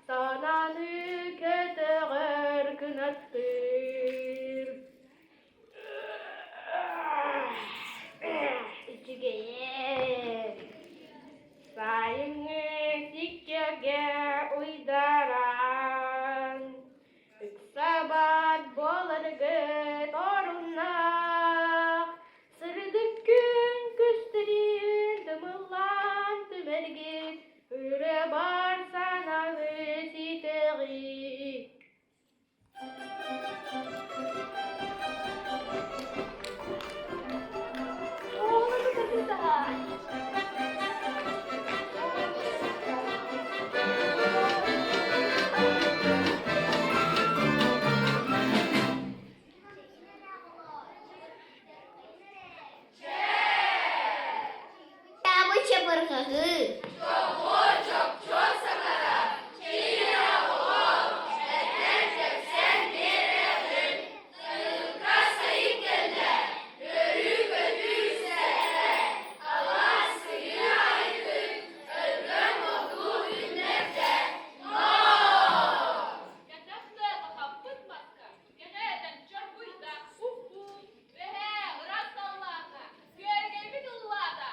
санааны көтөҕөр кынаттыыр. Үчүгэйин! Сайыҥҥы сиккиэргэ уйдаран, ыксабат буоларгыт оруннаах, сырдык күн күстэрин тымыллаан түмэргит, ырыа бар санааны ситэҕит. Таабы чабырҕаһыы. Чопчу-чопчу саҥара, киирэ оҕо, этэн-кэпсээн биэрэҕин. Сайылыкка сайын кэллэ, үөрүү-көтүү үксээтэ, алаас сыһыы аайытын өлгөм отуу үүннэрдэ. Ноо! Кэтэх тыаҕа хаппыт маска кэҥээтэн чоргуйда, уп-уу, Эһээ, ыраас саллаата, күөрэгэйбит ыллаата.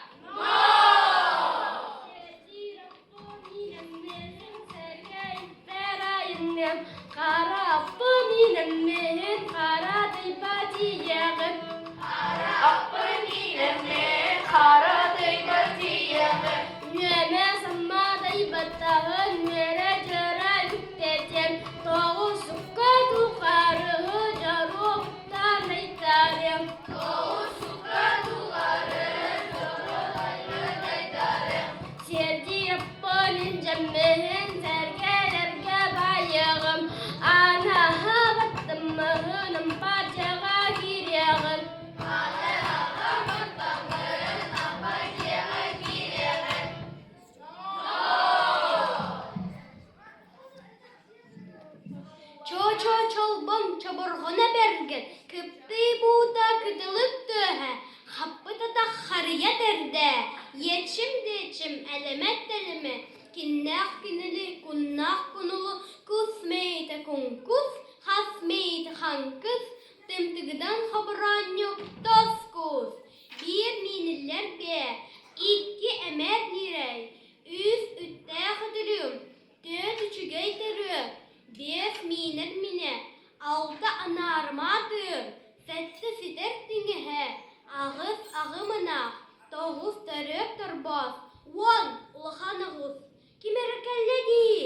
Аппын иинэммин хара тыйба тиийэҕин. Нүөмэ саммадай баттаһын үөрэ дьара үктэтиэм тоҕус сукка тухарыһы дьоруоптан айтарыам. Тоҕус сукка тулары дьоруоларын айтарыам. Сиэрдийэппин илдьэммиһин сэргэлэргэ байыаҕым, анаһа баттаммыһыным партияҕа киириэҕим. Анаһаҕа баттаммын партияҕа киириэҕим. Чоо-чоо чолбон чобурҕана бэргэн, кыптый буута кытылык тыаһа, хаппыт атах харыйа төрдө, иэчим-диэчим элэмэт-тэлэмэ, киннээх кинили, куннаах кунулу, кус мэйитэ куҥкус, хас мэйитэ хаҥкыс, тымтыгыдан хобороонньук тос куус, биир мииниллэр биэ, икки эмэр ньирэй, үс үттээх үтүрүм, Түөрт үчүгэй төрүө, биэс миинэр минэ, алта анаарымаа тыыр, сэттэ ситэр тиҥэһэ, аҕыс аҕым ынах, тоҕус төрүөк торбоос, уон улахан оҕус. Ким эрэ кэллэ дии?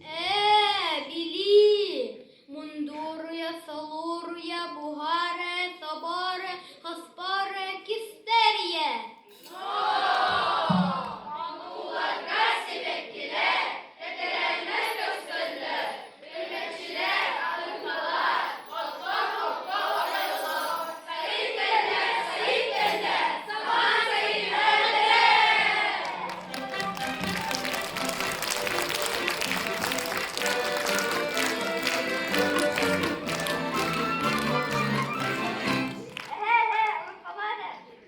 Ээ, билии, мундуруйа, солууруйа, буһара, соборо, хоспоро, кистерийэ. Хонууларга сибэккилэр, тэтэрээннэр көстөллөр, үрүмэччилэр, аһыҥалар, оттон окко оройолор. Сайын кэллэ, сайын кэллэ, самаан сайын кэллэ!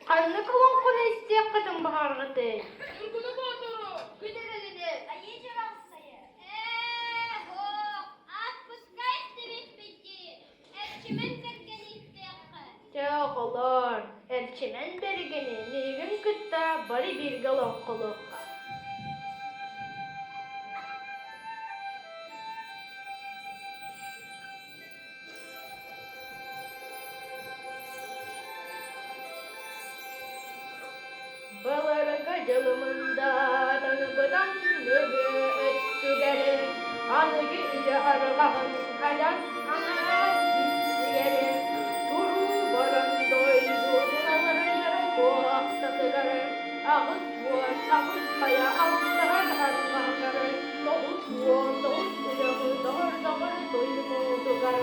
Ханнык олоҥхону истиэххитин баҕарҕытый? Ньургуну Боотуру, Күн эрэлини! Айыы дьаралсайы! Ээ, һуох, ааспыкка истибиппит дии. Эрчимэн бэргэни истиэххэ. Чэ, оҕолоор, Эрчимэн Бэргэни миигин кытта бары бииргэ олоҥхолуохха. Былыргы дьылымындаатан быдан нөҥүө өттүгэр аныгы үйэ арҕаһын адьас анараа дьиктигэр туруу баран дойду уларыйар туохтатыгар 88 хайа алтыһар арҕаһыгар 99 үрэҕи доҕор-доҕор туймуутугар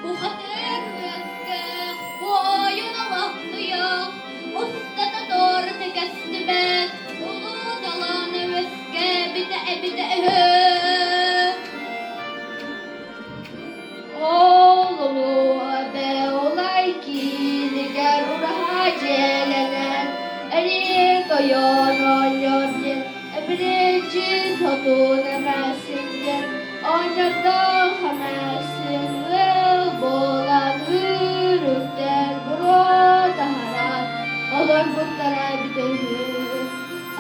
Бухатыыр үөскээх, буойун олохсуйуох, устата туората көстүбэт, улуу далаана үөскээбитэ эбитэ үһү. хотун эмээхсин диэн оҕонньордоох эмээхсин ыал буолан ыыр үктэл буруо таһааран олорбуттара эбитэ үһү.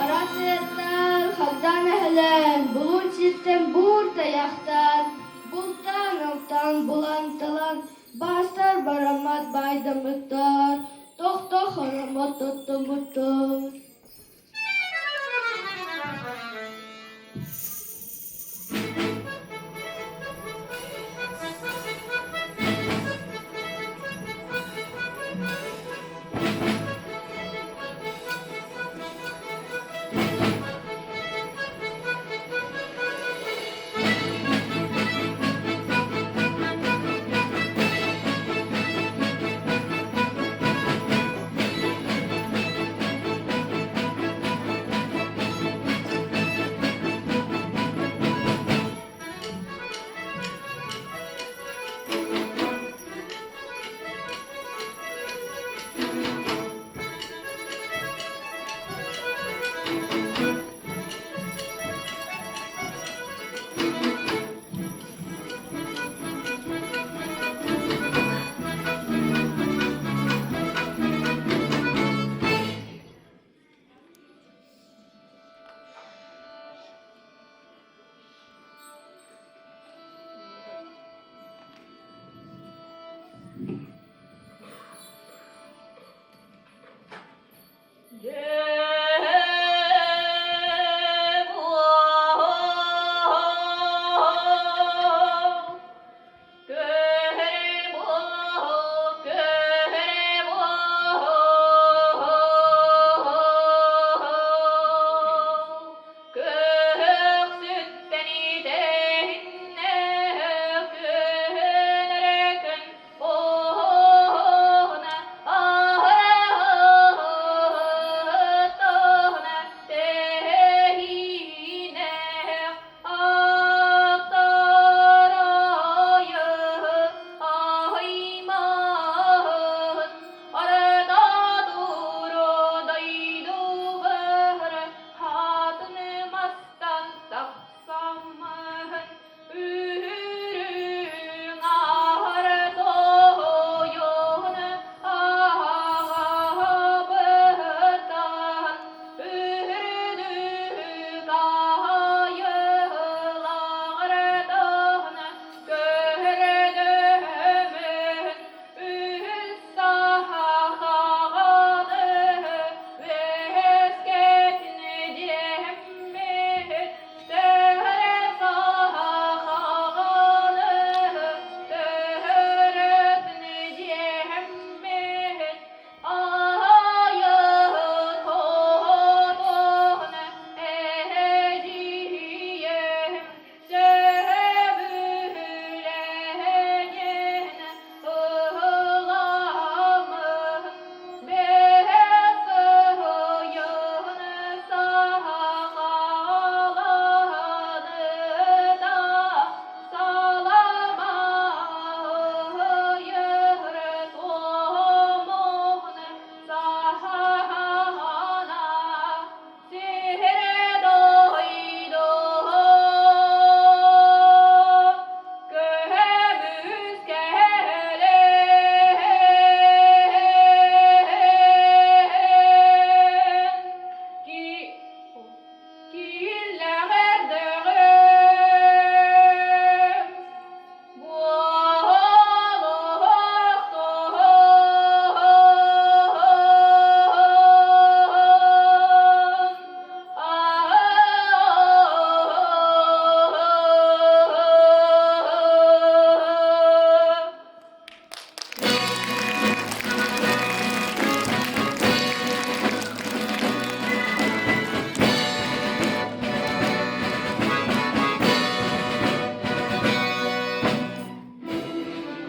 Арассыйаттан хагдаан эһэлээн, булуун сиртэн буур тайахтаан, бултаан-алтаан булан-талан, баастар бараммат баайдаммыттар, тохто хороммот тоттоммуттар.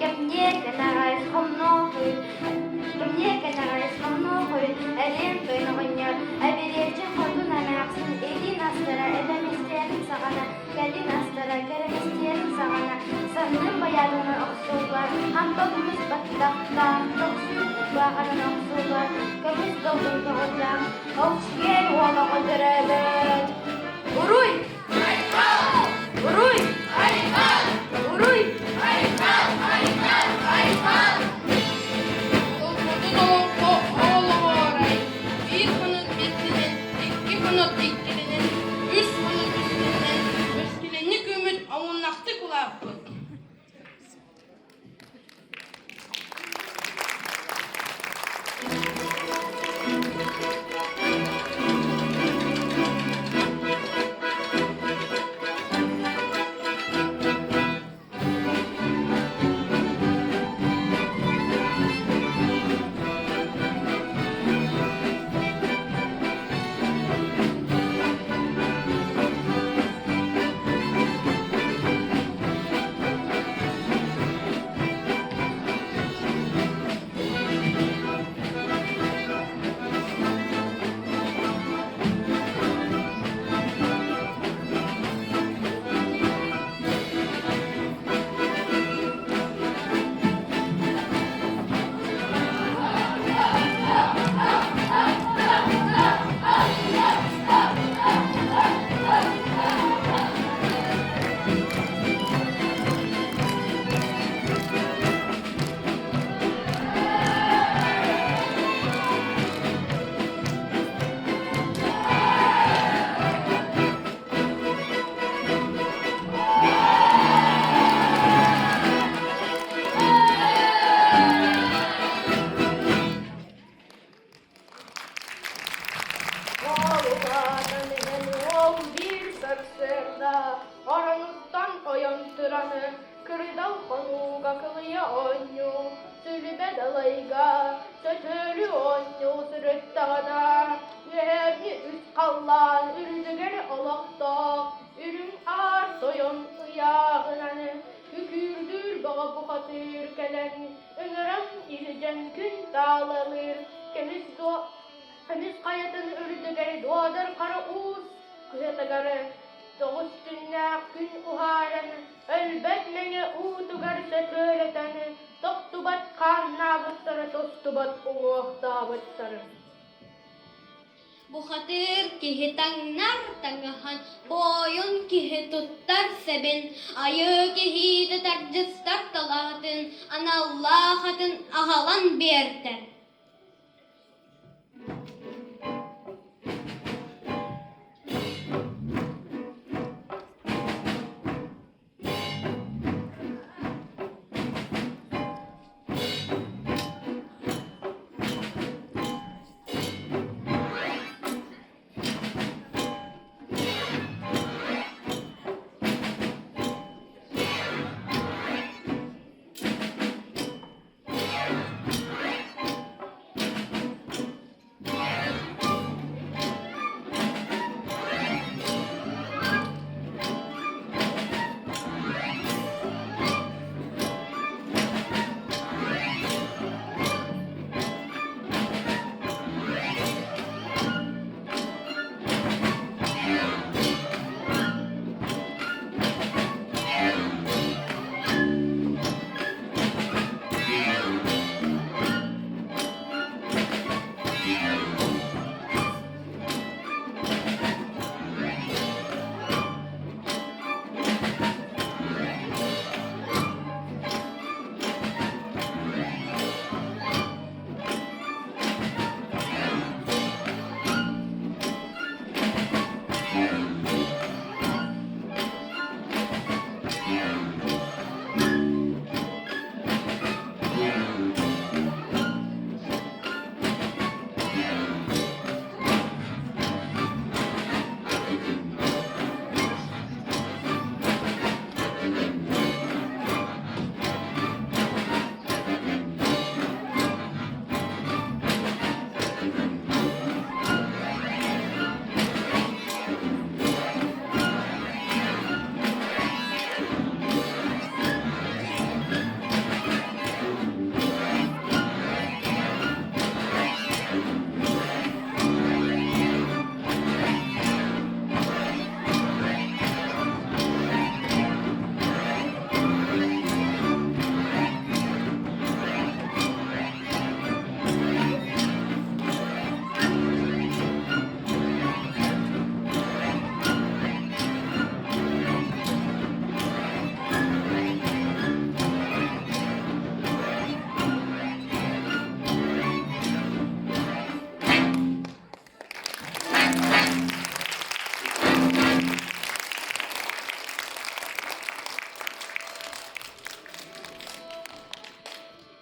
Кэмниэ кэнэҕэс хомнуохуй, кэмниэ кэнэҕэс хомнуохуй, Элиэн тойноҕонньор, Эбириэччи хотун эмээхсин илиин астара этэмистиэрин саҕана, кэлин астара кэрэмистиэрин саҕана, саннын байаатынан охсуллар, хампа көмүс баттахтаах, тохсун кулгааҕынан охсуллар, көмүс долгун көҕүллээх, ол чигиэн уол оҕо төрөөбөт. Уруй! Кыһыл хонууга кылыйа оонньуу, сүлүбэ далайга сөтүөлүү оонньуу сырыттаҕына, үөһээҥҥи үс халлаан үрдүгэр олохтоох үрүҥ аар тойон ыйааҕынан күкүүрдүүр бөҕө бухатыыр кэлэн ыҥыран илдьэн күн таалалыыр көмүс дуо көмүс хайатын үрдүгэр дуодар хара уус кыһатыгар тоҕус күннээх күн уһааран өлбөт мэҥэ уутугар сөтүөлэтэн тохтубат хааннаабыттара тостубат уҥуохтаабыттара. Бухатыыр киһи таҥнар таҥаһын, буойун киһи туттар сэбин, айыы киһитэ тардыстар талаатын, аналлаах атын аҕалан биэрдэ.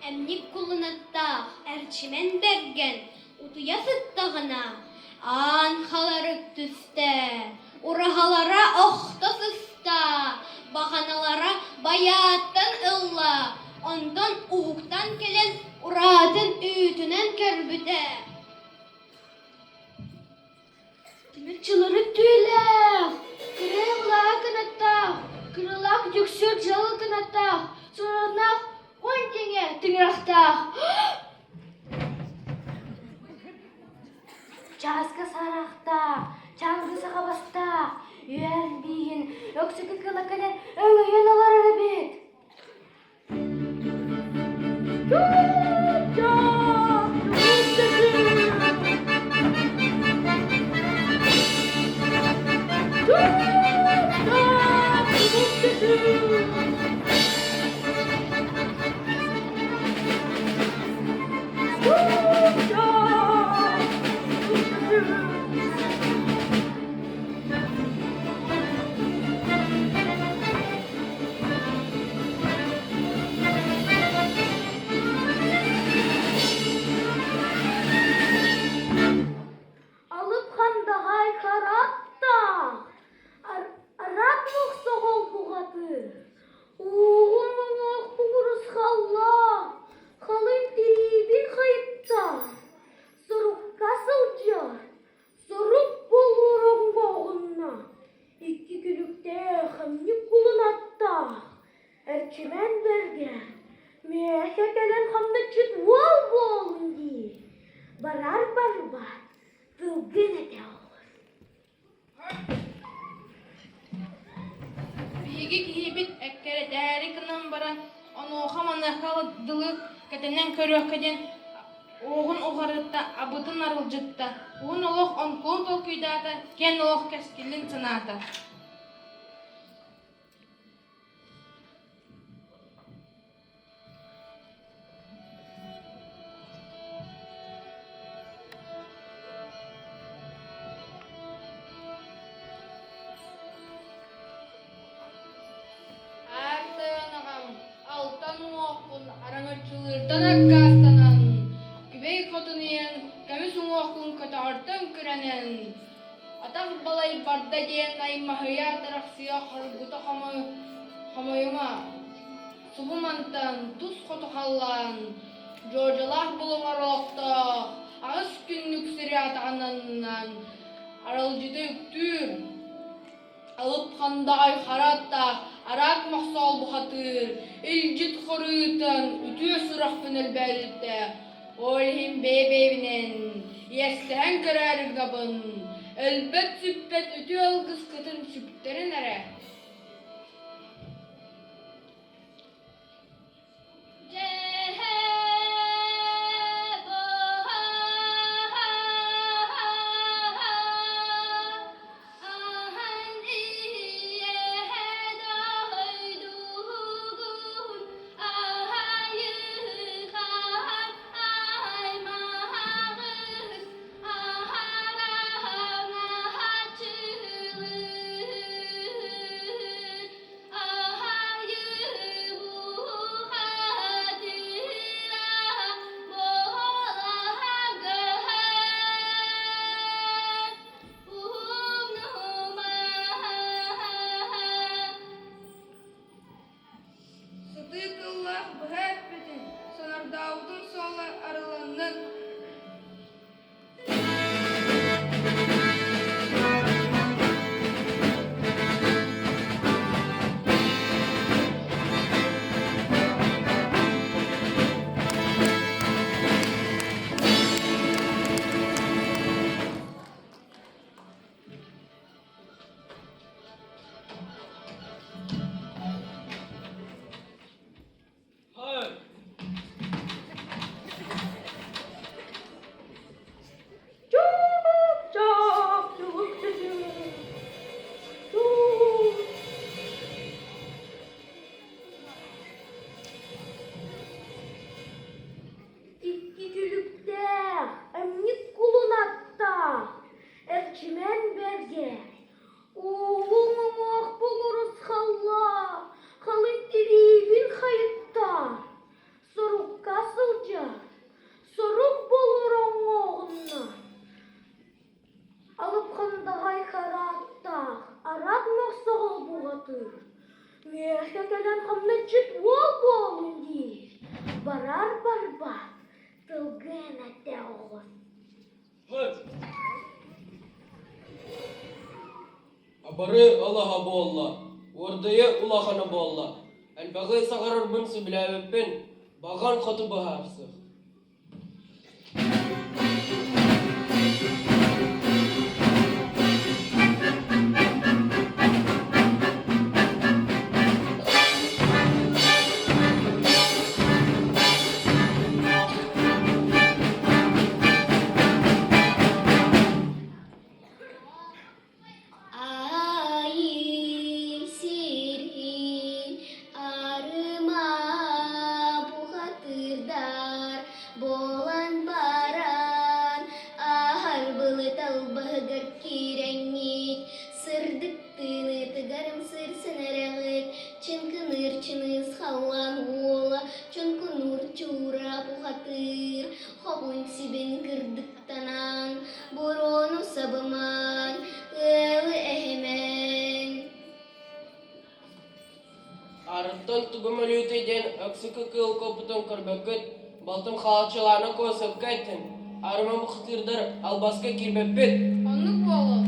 Эмньик кулунаттаах Эрчимэн Бэргэн утуйа сыттаҕына, аан халарык түстэ, ураһалара охто сыста, баҕаналара байааттан ылла, онтон уһуктан кэлэн ураатын үүтүнэн көрбүтэ. Тимир түүлээх, кырыылаах кынаттаах, кыралаах дьүксүр дьыл кынаттаах, сураннаах уон тэҥэ тыҥырахтаах. Чааска сарахтаах, чаангы сахабастаах, үөр бииһин өксөкү кыла кэлэн өҥөйөн олорор эбит. Алып хандаҕай хараттаах, арат мохсоҕол буҕатыр. Эмньик кулун аттаах, Эрчимэн бэргэн, миэхэ кэлэн хамначчыт уол буоллун диир, барар барбат, тылгын этэ оҕус. Биһиги киһибит эккирэтээри гынан баран, онуоха-маныаха дылы кэтэнэн көрүөххэ диэн уоҕун уҕарытта, абытын арылдьытта, уһун олох оҥкулун толкуйдаата, киэҥ олох кэскилин санаата. Аар тойон аҕам алтан уҥуохпун араҥаччылыыртан аккаастанан, күбэй хотун ийэн көмүс уҥуохпун көтөҕөртөн күрэнэн, атах балай барда диэн аймаһыйа тарахсыйа хоргута хомойума, субу мантан тус хоту халлаан, Дьуодьалаах булуҥар олохтоох аҕыс күннүк сири атаҕынан аралдьыта үктүүр, Алып хандаҕай хара аттаах араак мохсоол бухатыыр, илдьит хоруйутан үтүө сурахпын өлбөөдүттэ, ол иһин бэйэ-бэйэбинэн иэстэһэн көрөөрү гынабын, өлбөт-сүппэт үтүө алгыскытын сүктэрин эрэ. Сытыы тыллаах быһа эппитин, сонордообутун суола арылыннын. Икки күлүктээх, эмньик кулун аттаах, Эрчимэн бэргэн, Уолуҥ уҥуохпун урусхаллаа, халыҥ тириибин хайыттаа, Сорукка сылдьар, сорук болор оҥоһунна. Алыпхандаҕай харааттаах, арат мохсоҕол буҕатыыр, Миэхэ кэлэн хамначчыт уол буоллун диир, барар барбат, тылгын этэ оҕус. Абары алаһа буолла, уордайа улахана буолла, элбэҕи саҥарарбын сөбүлээбэппин, баҕар хоту быһаарсыах. Айыы сирин арыма бухатыырдар буолан баран аһар былыт албаһыгар киирэҥҥит сырдык тыынытыгарым сырсан эрэҕит чыҥкыныыр чыныс халлаан уола чуҥкунуур чуура бухатыыр хоһун сибин кырдыктанан буруону сабымаан ыалы эһимэн Арыттан тугум өлүүтүй диэн Өксөкү кыыл куоппутун көрбөккүт, балтым хаалчылаана куосукка эттин, арыма бухатыырдар албаска киирбэппит. Оннук буолуо.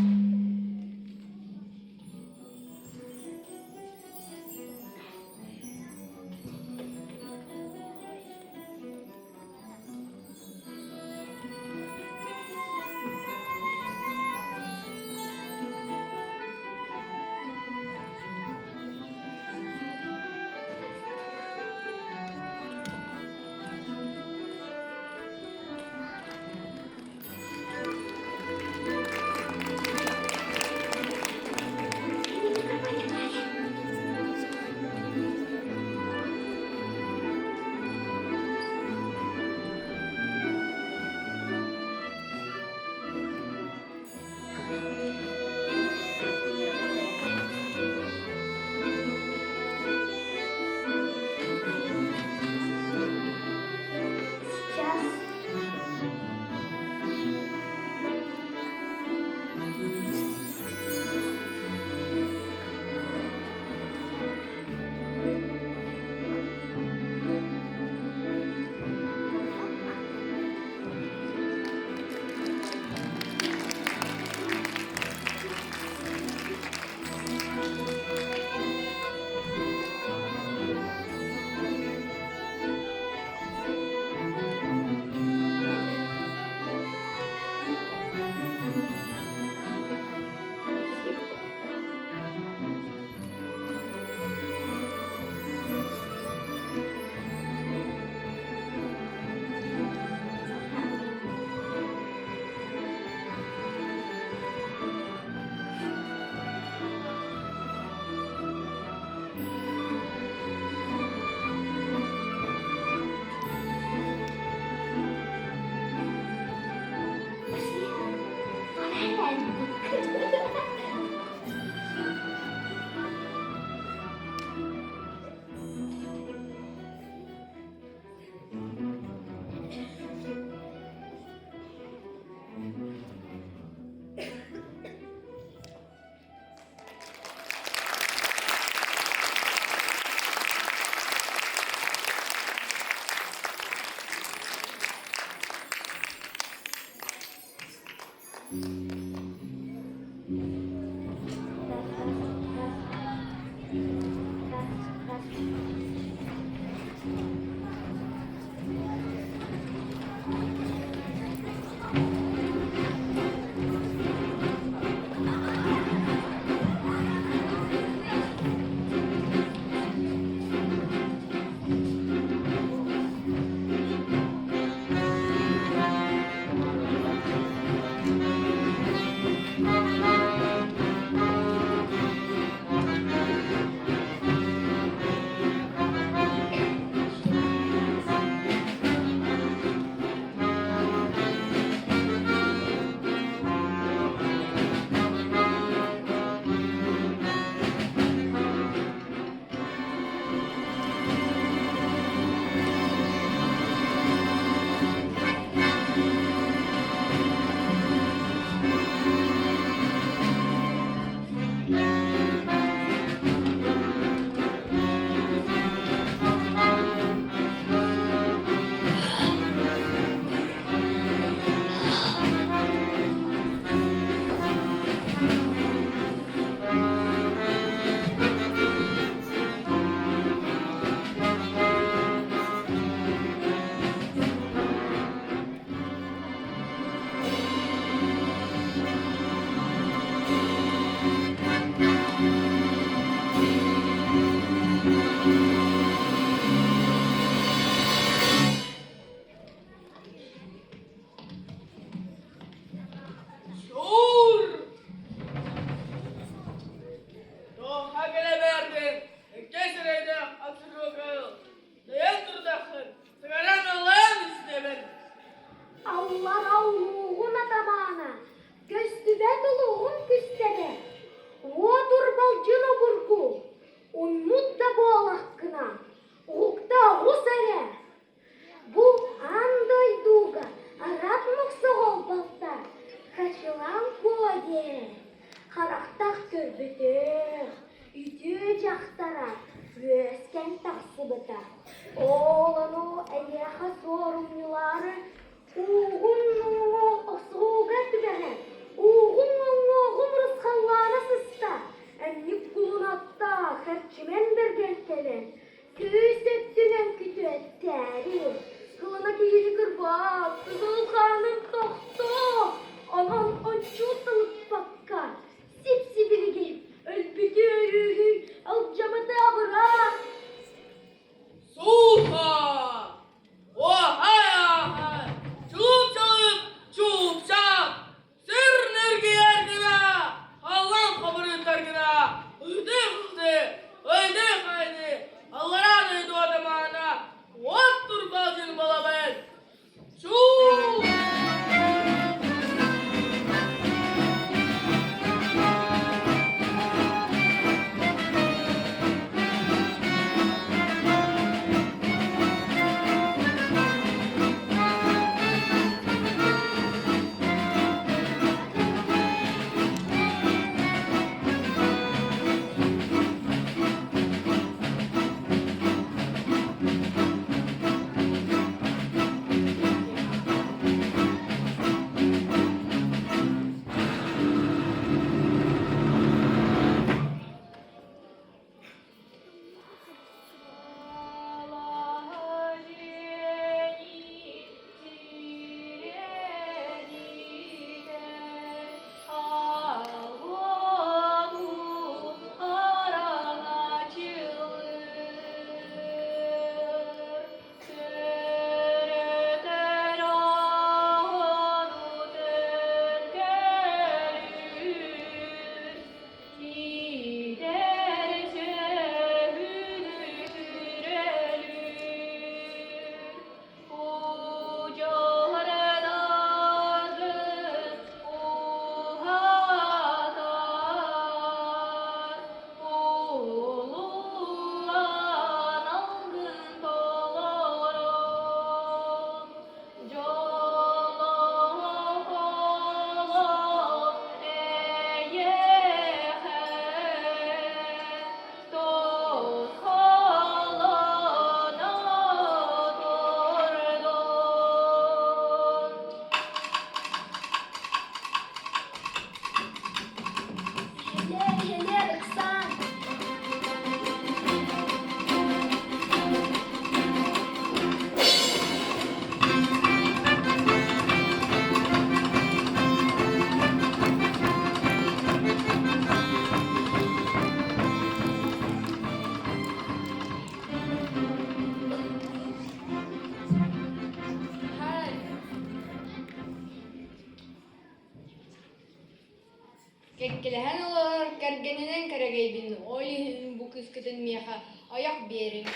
Кэккэлэһэн олорор кэргэнинэн кэрэгэйбин, ол иһин бу кыыскытын миэхэ ойох биэриҥ.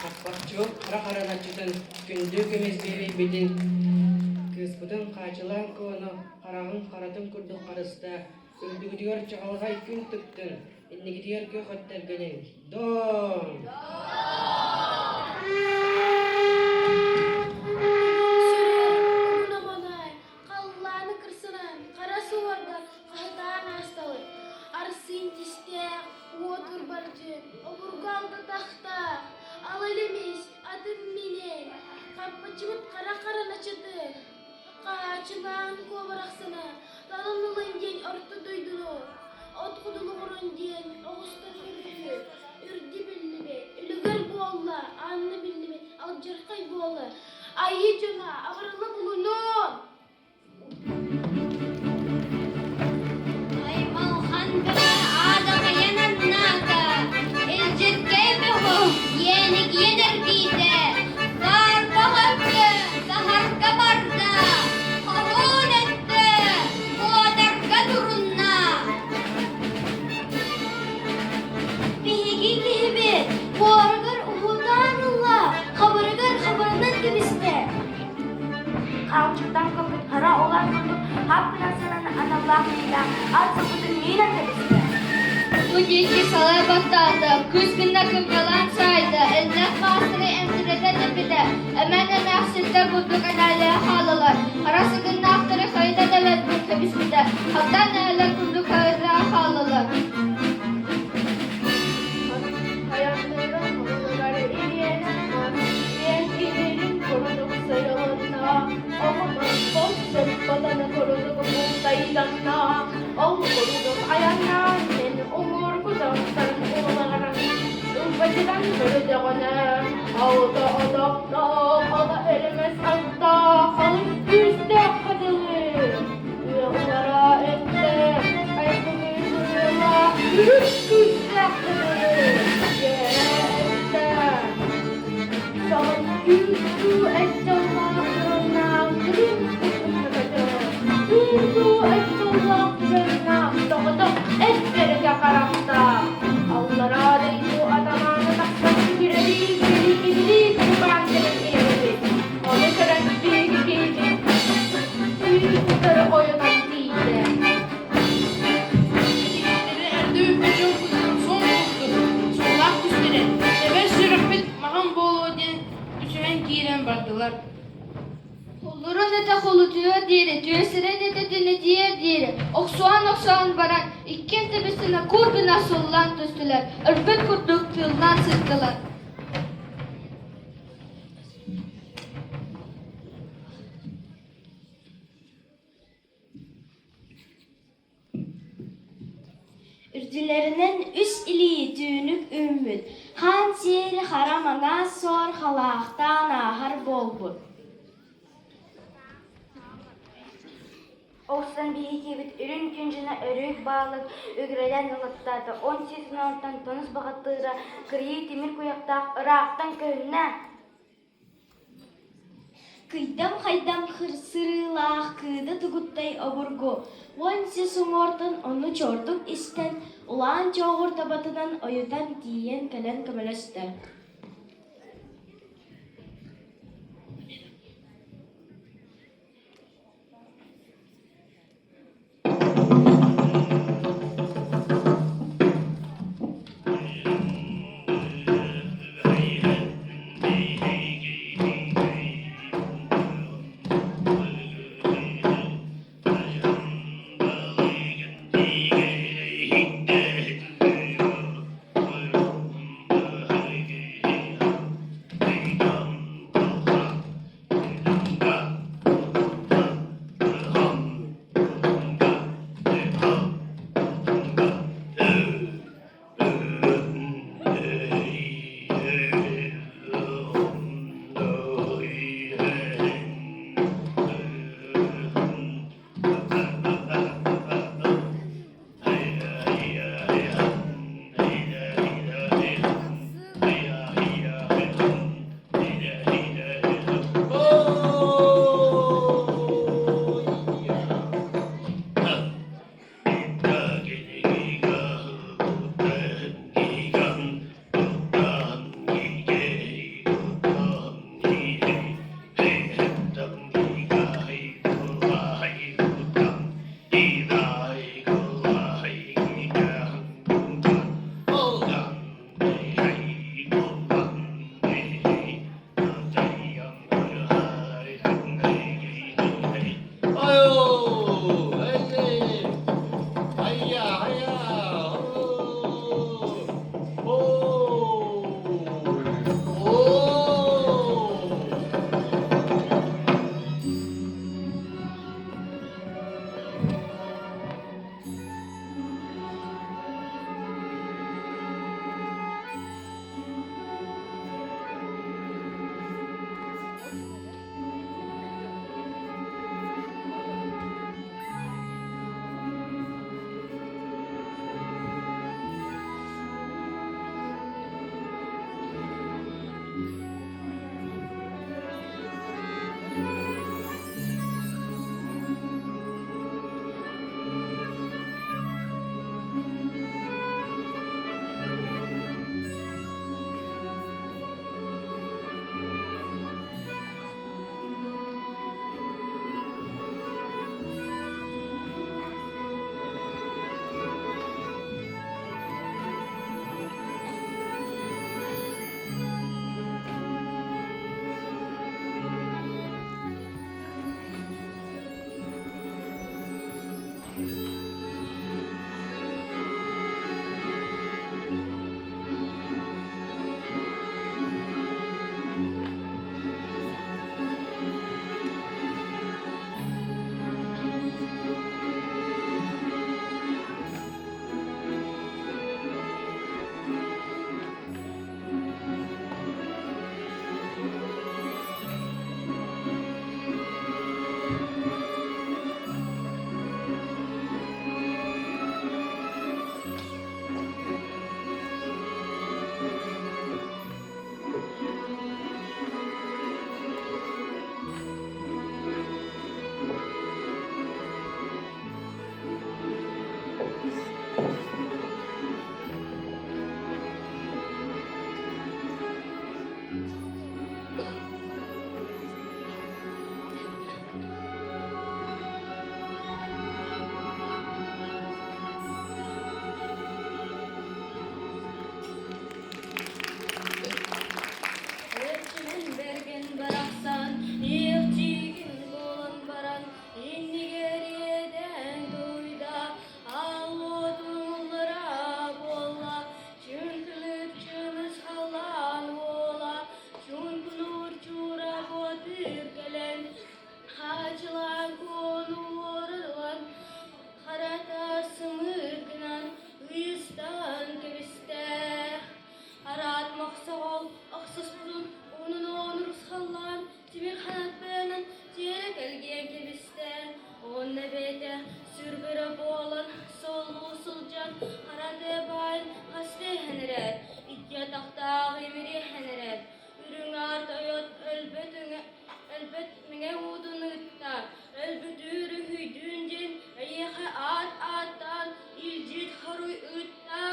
Хаппахчы хара хараначчытын күндү көмүс биэрийбитин кыыспытын хаачылаан куону хараҕын харатын курдук харыста үрдүгүтүгэр чаҕылҕай күн тыктын иннигитигэр күөх өттөргөнүҥ Дом! Халлааны кырсынан, хара суорга хаһытаан аасталар. Арсыын тистээх, уот урбардьын, обургу алта тахтаах, ал илимис, атын минэн, хаппыччыбыт хара хараначыты, хаачылаан куобарахсына, талан ылын диэн орто дойдуну, от кудулугурун диэн оҕустан көрбүппүт, үрдү биллибит, үлүгэр буолла, анны биллибит, алдьархай буолла, айыы дьоно абыралла булунуом! Аймалхан бөҕө аадамайан аннаата, илдьиркэй бөҕө иэнигийэн эргийдэ, саарбах өттө саһарга барда, хоһуун өттө куотарга турунна. Биһиги киһибит буоругар уһуутаан ылла, хабырыгар хабырынан кэбистэ. Хаалчыктан көппүт хара улар курдук хап гынан сынан аналлаах киһилээх ат сылгытын миинэн кэбистэ. Бу диэки салай баттаата, кыс гына кымньалаан саайда, элбэх маастары эмтэрэтэн эппитэ, эмэн эмээхситтэр курдук энээлээх хаалалар, хара сыгыннаахтары хайыта тэбэрбин кэбиспитэ, хантан эһэлэр курдук хайыталаах хаалалар. Айаннарын уһугар ириэнэх мас, иэнкиһирин курдук сырылынна, оҕомор хос сыппатаны курдук бултайданна, ол курдук айаннаан мин уҥуоргу дьахтарын уолларан ылбачытан көрдөҕүнэ, алта отохтоох, ала өрүмэс аттаах, алыс күүстээх хадылы, ыаллара өттө, айгылыы быһыылаах, үрүт күүстээх хадылы, дьиэрэ өттө. Соҕус күүстүү эт дьоллоох дьоннаах күлүм Түүн эт дьоллоох дьоннаах тоҕотох эт бэргэ харахтаах Аллараа дойду атамаана тахсан күрэлии күрэлии киһилии курбаан кэлэн иһэбит. Ону көрөн биһиги киһибит түүн утары ойутан тиийдэ. Итиниктэрин эрдэ үппэ дьыл суон курдук суоллаах түстэрэ, эбэр сүрэхпит маҕан буолуо диэн түсүһэн киирэн бардылар. Холлорун этэ холутуйуор диэри, түөсэрин этэ тэнитиэр диэри, охсуһан-охсуһан баран, иккиэн тэбистэнэ кур гына суллан түстүлэр, өлбүт курдук тыыллан сыттылар. Үрдүлэринэн үс илии түүнүк үүммүт, хаан сиэри хара маҥаас суор халаахтаан ааһар буолбут. Ол сытан биһиги киһибит үрүҥ күн дьоно өрүк баалык үгүрэлээн ылаттаата, он сис онтон тонус баҕатыыра кырыйыы тимир куйахтаах ыраахтан көһүннэ. Кыйдам-хайдам сырыылаах кыыда тугуттай обургу, уон сис уҥуортан ону чуордук истэн, улаан чооҕур табатынан ойутан тиийэн кэлэн көмөлөстө. ылан хара тыа баайын хаста иһэн эрэр, икки атахтаах имири иһэн эрэр, үрүҥ аар тойон өлбөт өҥө өлбөт мэҥэ уутун ыытта, өлбүтүүр үһүйдүүн диэн эйиэхэ аат ааттаан илдьит хоруй ыытта.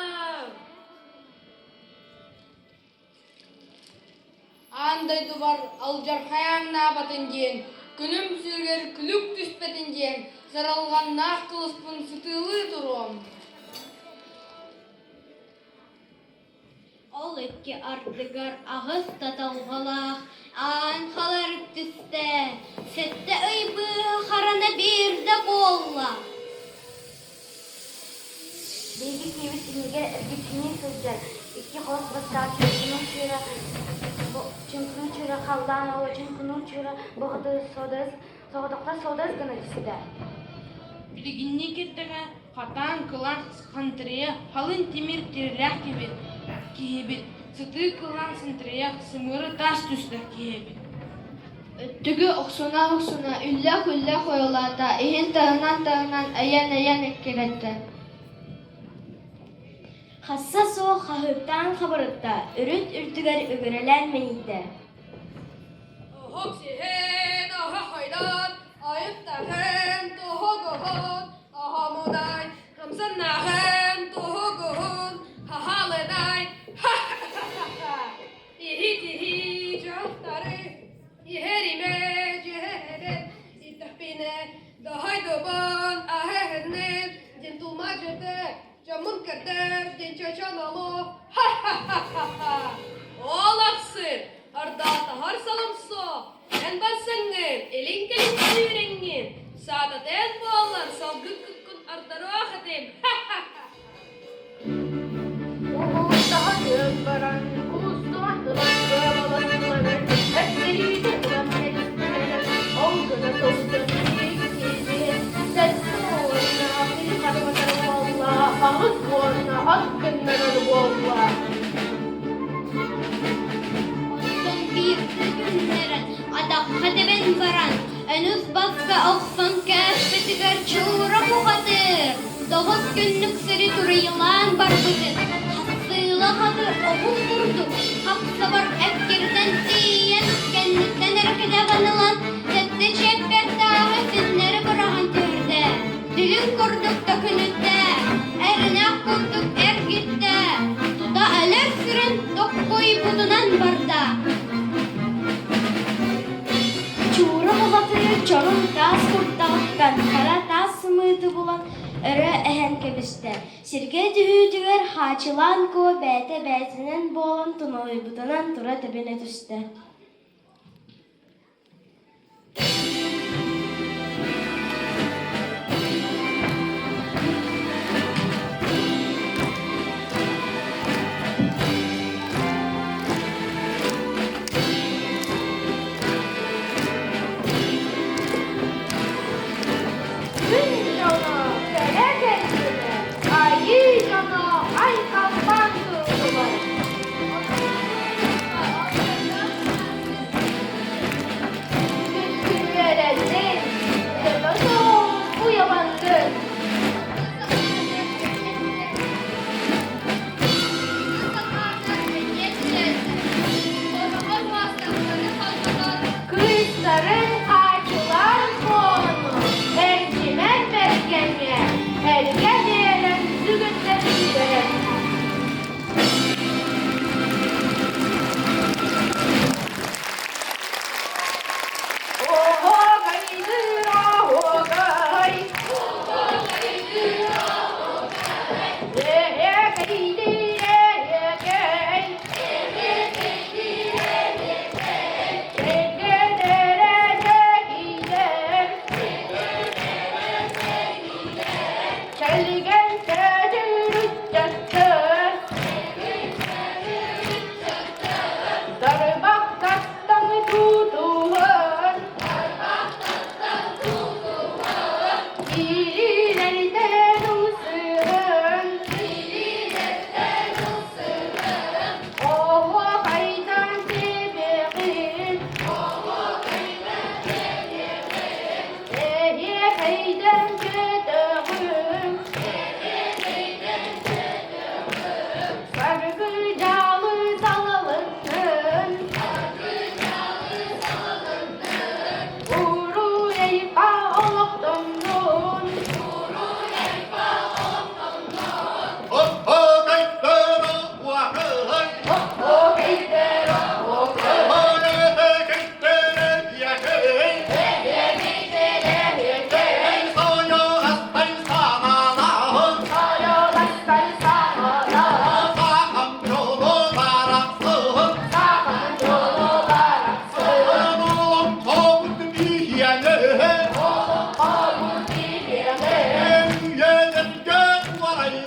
Аан дойдубар алдьархай ааҥнаабатын диэн, күнүм сиригэр күлүк түспэтин диэн сыралҕаннаах кылыспын сытыылыы туруом. Ол икки ардыгар аҕыс таталҕалаах аан халарык түстэ, сэттэ ый быыһа харана биирдэ буолла. Биһиги киһибит иннигэр эргиччинии сылдьар, икки хос бастаах чуҥкунуу чыыра, чуҥкунуу чыыра халлаан оҕо чуҥкунуу чыыра бухатыыр суодарыс, соҕотохто суодарыс гына түстэ. Билигинни кирдэҕэ хатаан кылаан хантарыйа халыҥ тимир тирилээх киһибит, сытыы кылаан сынтарыйа сымыыры таас түстэх киһибит. Өттүгү охсуна-охсуна, үллэх-үллэх ойуулаата, иһин таһынан-таһынан айан-айан эккирэттэ. Хасса суох хаһыытаан хабырытта, үрүт үрдүгэр үгүрэлээн мэнийдэ. Оһох сиһин, оһох ойдон, ойуттаһын, туһугуһун, оһомудай, хамсаннаһын, туһугуһун, хаһалыдай, ха-ха-ха-ха! Иһит-иһи дьахтары, иһэримэ дьиэһэрин, иттэхпинэ дохойдубун аһыһынным, диэн тулмадьыты, дьоммун көрдөр, диэн чочон олох, ха-ха-ха-ха! Ол ахсын ардаатаһар соломсо, эн барсаҥҥын, илин-кэлин сүүрэҥҥин, саататыан буоллар салгын куккун ардаруох этим, ха-ха-ха! Уһуктаһан баран, куустуган ылан кыабаластылар, эттэриитэ ылан кэбистилэр, ол гына сылдьан иккини, сэттэ уонна кини хатыматар буолла, аҕыс уонна ат гыннарар буолла. Онтон биирдэ күннэрэн, атахха тэбэн баран, өнүс баска охсон кээспитигэр чуура бухатыыр, Тоҕус күннүк сири туруйалаан барбытын, хастыыла хатыр оҕус курдук хапсабар эккирэтэн тиийэн, кэнниттэн эрэ кэтэҕин ылан, сэттэ чиэппэрдээҕи синнэри быраҕан түһэрдэ. Дүлүҥ курдук төкүнүттэ, эринэх курдук эргиттэ, тута өлөр сирин токкуйбутунан барда. Чуура бухатыыр чорум таас куртаҕыттан хара таас сымыыты булан өрө эһэн кэбистэ. Сиргэ түһүүтүгэр Хаачылаан Куо бэйэтэ бэйэтинэн буолан туналыйбытынан тура тэбинэ түстэ. Күн дьоно кэлэ кэллилэр, айыы дьоно айхаллаан турдулар.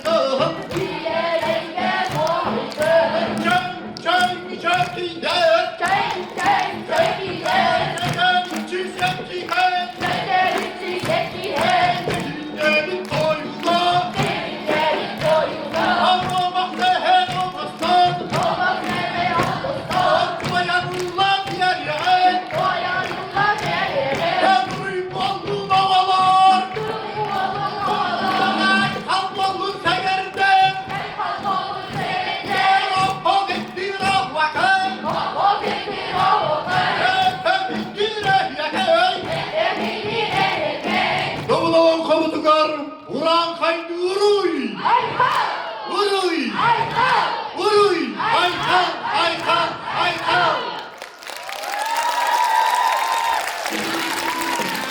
Туһу.